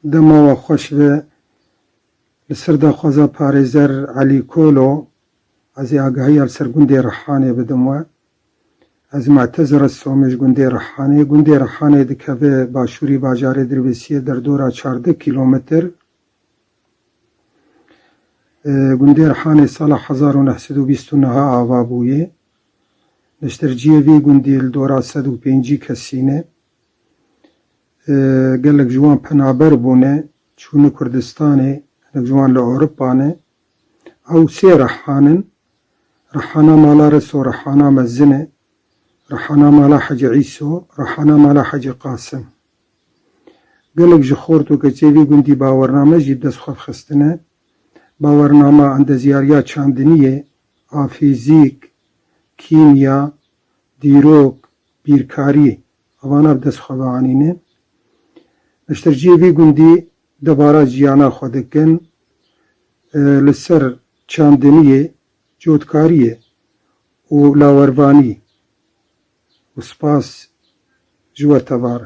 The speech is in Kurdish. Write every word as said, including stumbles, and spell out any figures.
Dema we xweş be. Li ser daxwaza parêzer Elî Kolo, ez ê agahiya li ser gundê Rihanê bidim we. Ez Mu'tezir Somê ji gundê Rihanê. Gundê Rihanê dikeve başûrî bajarê Dirbêsiyê, derdora çardeh kîlometr. E, gundê Rihanê sala hezar û neh sed û bîst û neh ava bûye. Neşterciyê vî gundî li dora sed û pêncî kesî ne. E, gelek ji wan penaber bûne, çûne Kurdistanê, hinek ji wan li Ewropa ne. Ew sê Rihan in. Rihana mala Reso, Rihana mezin e. Rihana mala Hecî Îso, Rihana mala Hecî Qasim. Gelek ji xort û keçê vî gundî bawername jî bi dest xwe xistine. Bawernama endezyariya çandiniyê, a fîzîk, kîmya, dîrok, bîrkarî, evana bi dest xwe bianîne. Neşterciyê vî gundî debara jiyana xwe dikin, e, li ser çandiniyê, cotkariyê û lawervanî û spas ji we tevar.